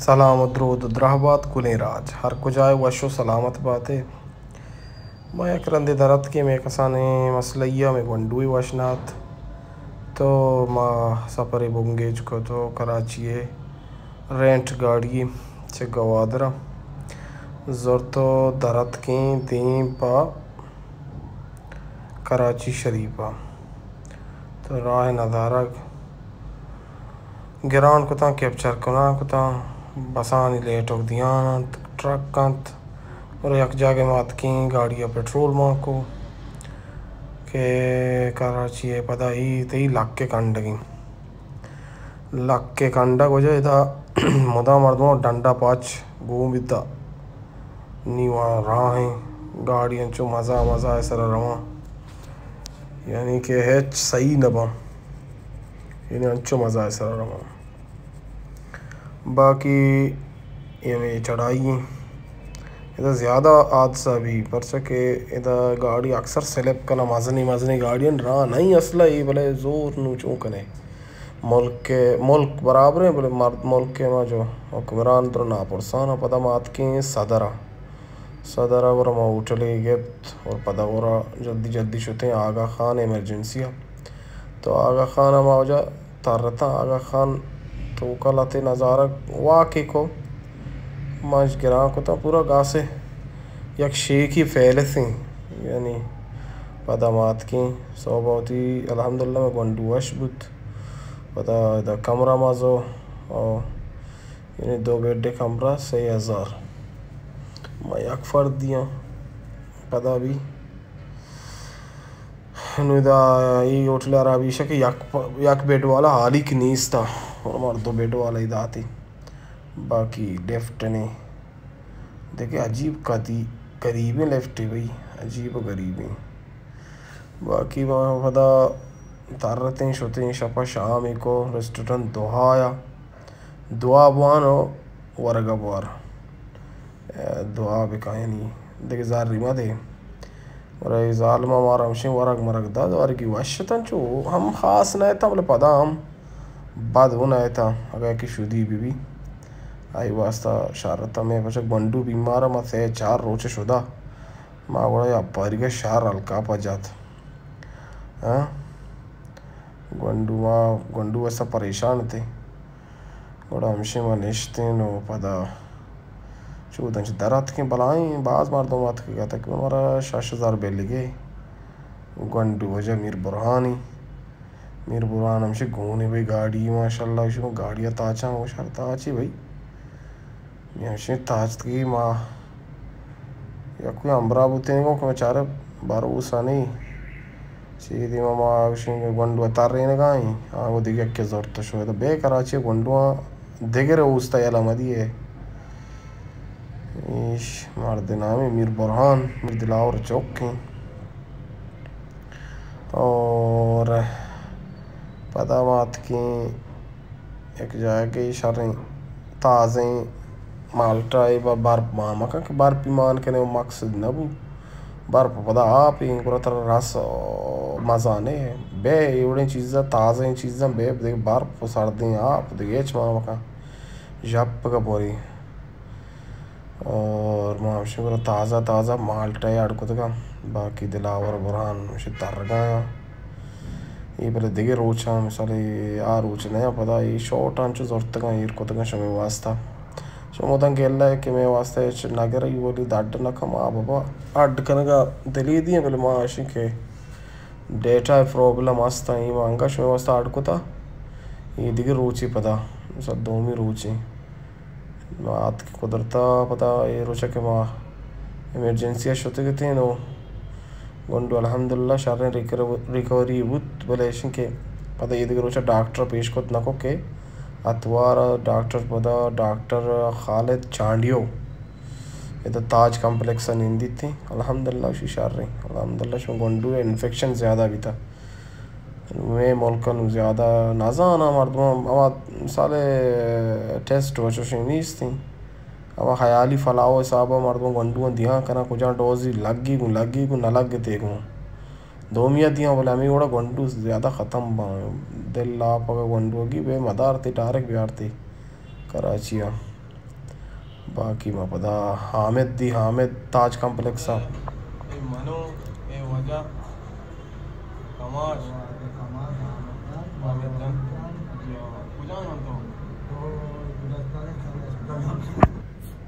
سلام و درود و درہبات گلیں راج، ہر کجائے وش و سلامت باتے۔ ما یک رندے در اتکیں، مئے کسانیں مسئلہ ءَ مئے گونڈوے وش نہ ات، تو ما سپرے بنگیج کت و کراچی ءَ رینٹ گاڑی چہ گوادر ءَ زرت و در اتکیں دیم پہ کراچی شریف ءَ۔ تو راہ نظارگ گران کتاں، کیپچر کنان کتاں، بسانی لیٹک دیان انت، ٹرک انت، اور یک جاگہ ما اتکیں، گاڑی ءَ پٹرول مان کو کہ کراچی ءَ پدا ای تئی لک ءَ کنڈگیں۔ لک ءَ کنڈگ وجہ ادا مدام مردم ڈنڈا پاچ گون بیتا، نیواں راہیں، گاڑی انچو مزہ مزہ ءِ سرا رواں، یعنی کہ ہچ صحیح نہ باں، یعنی انچو مزہ ءِ سرا رواں۔ باقی اے ہمے چڑھائی ایں۔ ادا زیادہ حادثہ بی، پرچا کہ ادا گاڑی اکثر سلپ کناں، مزنیں مزنیں گاڑیاں راہ نہ ایں اصلا اے، بلے زور نوں چون کنے۔ ملک، ملک برابر ایں، بلے مرد ملک ءِ ما جو حکمران در ناپرسان آں۔ پدا ما اتکیں صدر ءَ۔ صدر ءَ گڑا ما ہوٹلے گپت اور پدا گڑا جلدی جلدی شتیں آغا خان ایمرجنسی ءَ۔ تو آغا خان ءَ ما واجہ ترتاں۔ آغا خان توکا لہتے نظارگ واکے کو، ما اش گران کتاں، پورا گاسے یک شیکی فیلسیں، یعنی پدا ما اتکیں۔ سوب وتی الحمدللہ مئے گونڈو وش بوت۔ پدا ادا کمرہ ما زو، او یعنی دو بیڈ کمرہ سے ہزار، ما یک فردی آں۔ پدا بی نوں ادا اے ہوٹل ءِ ہرابی ایش کہ یک پ-، یک بیڈ والا ہالیک نیست آ، اور مار دو بیڈ والا ہی داتی، باقی لفٹ نے۔ دیکھے عجیب قدی-، غریبیں لفٹ ہے بھائی، عجیب و غریبیں۔ باقی ما پدا ترتیں شتیں، شپا شام کو ریسٹورنٹ دوہایا۔ دعا بوان و ورگ ءَ بوار۔ اے، دعا بکن، یعنی دگہ زاری مہ دے۔ اور اے ظالم ءَ مارا ہمشیں ورگ مرگ دات، ورگی وش اتاں، چو ہم خاص نہ اتاں، بلے پدا ہم بد و نہ اتاں، اگہ کہ شدی بی بی۔ آئی واسطہ شر اتاں، مئے پچک گونڈو بیمار ءَ، ما سے چار روچ شدا، ما گڑا یا پاریگا شر ہلکا پہ جات۔ ہاں؟ گونڈو ما، گونڈو واسطہ پریشان اتیں۔ گڑا ہمشی ما نشتیں و پدا چوداں چہ در اتکیں، بلائیں باز مردم اتکگ اتک، مارا شش ہزار بلگے۔ گونڈو واجہ میر برہانی، میر برہان ہمشی گونے بھئی گاڑی، ماشاءاللہ، شما گاڑی ءَ تاچاں، ہوشار تاچی بھئی۔ ہمشی تاچتگی ما یک کوئی ہمبراہ بوتیں گوں کہ بچارے بھروسہ نی۔ چی دیما ما گوشیں کہ گونڈو ترینگا ایں، آ گوں دگہ یکے زرت شو۔ تو بے کراچی گونڈواں دگرے اوستا یلہ مدی ہے۔ ایش مرد نامی میر برہان، میر دلاور چوک ایں۔ اور پدا ما اتکیں یک جاگہے شریں تازیں مالٹا، اے بر-، برپ مان مکن کہ برپی مان کنے و مقصد نبو۔ برپ پدا آپ ایں، گڑا ترا رس مزہ نے۔ بے اے وڑیں چیزاں، تازیں چیزاں بے، دگہ برپ و سردیں آپ، دگہ ہچ مان مکن۔ ژپگ ءَ بوری۔ اور ما ہمشی گڑا تازہ تازہ مالٹا اڈ کتگاں، باقی دلاور برہان ہمشی ترگاں۔ اے بلے دگہ روچاں، مثال اے آ روچ نہ، پدا اے شارٹاں چو زرتگاں، ایر کتگاں شمے واسطہ۔ شما مدام گلہ ہے کہ مئے واسطہ ہچ نہ گرئی، ولی اڈ نہ کم، آ بابا اڈ کنگا دلی دیاں، بلے ما اشیں کہ ڈیٹا پرابلم ہستاں، اے ما انگا شمے واسطہ اڈ کتا۔ اے دگہ روچے پدا، مثال دومی روچے۔ ما اتک قدرتا پدا اے روچا کہ ما ایمرجنسی ءَ شتگ اتیں نو گونڈو الحمدللہ شریں ریکر-، ریکوری بوت، بلے ایشیں کہ پدا اے دگہ روچا ڈاکٹر پیش کت نہ کو کہ اتوار ءَ ڈاکٹر پدا ڈاکٹر خالد چانڈیو ادا تاج کمپلیکس ءَ نندیت ایں۔ الحمدللہ اشی شریں۔ الحمدللہ شما گونڈو انفیکشن زیادہ بیتا۔ مئے ملک ءَ نوں زیادہ نہ زاناں مردم، ہما مثال ٹیسٹ و چوشیں نیست ایں۔ ہما خیالی پھلاؤ حساب ءَ مردم گونڈواں دیاں کناں، کجا ڈوزی لگی گوں، لگی گوں، نہ لگتے گوں۔ دومی ءَ دیاں، بلے ہمے وڑا گونڈو زیادہ ختم باں۔ دل لاپ اگا گونڈو گی بے مدار تے ڈائریکٹ بیارتے کراچی ءَ۔ باقی ما پدا حامد دی، حامد تاج کمپلیکس ءَ۔ اے منو، اے واجہ کماش۔ حامد جان۔ جی ہاں۔ کجا ہم تو؟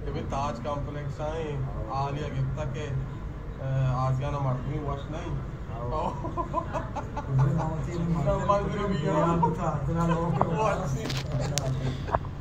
اے بھی تاج کمپلیکس ءَ ایں، حالیہ گپتا کہ، اے، آزیان ءَ مردمی وش نہیں۔ مزدور بھی ہے۔ وش نہیں۔